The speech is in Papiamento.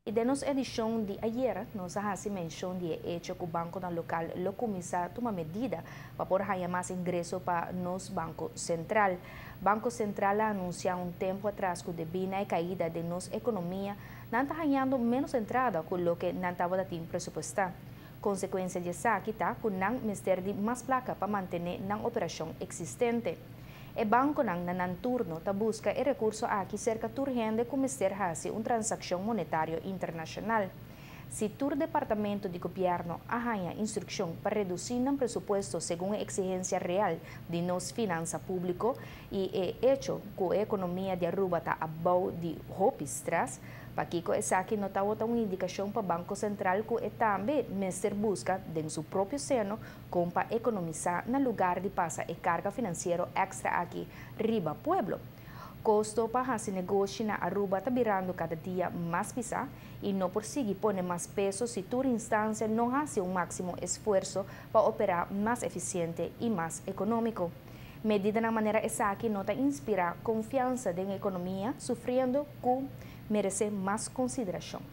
I den nos edishon di ayera, nos a hasi menshon di e echo ku bankonan lokal lo kuminsá tuma medida pa por haña mas ingreso pa nos Banko Sentral. Banko Sentral a anunsiá un tempu atras ku debí na e kaida den nos ekonomia, nan ta hañando ménos entrada ku loke nan tabatin presupuestá. Konsekuensia di esaki ta ku nan mester di mas plaka pa mantené nan operashon eksistente. E bankonan na nan turno ta buska e rekurso aki serka tur hende ku mester hasi un transakshon monetario internashonal. Si tur departamento di gobièrnu a haña instrukshon pa redusí nan presupuesto segun e eksigensia real di nos finansa públiko i e echo ku e ekonomia di Aruba ta abou di hopi strès, pakiko esaki no ta un indikashon pa Banko Sentral ku e tambe mester buska den su propio seno kon pa ekonomisá na lugá di pasa e karga finansiero èkstra aki riba pueblo? Kosto pa hasi negoshi na Aruba ta birando kada dia mas pisá i no por sigui pone mas peso si tur instansia no hasi un máksimo esfuerso pa operá mas efisiente i mas ekonómiko. Medidanan manera esaki no ta inspirá konfiansa den ekonomia, sufriendo ku meresé mas konsiderashon.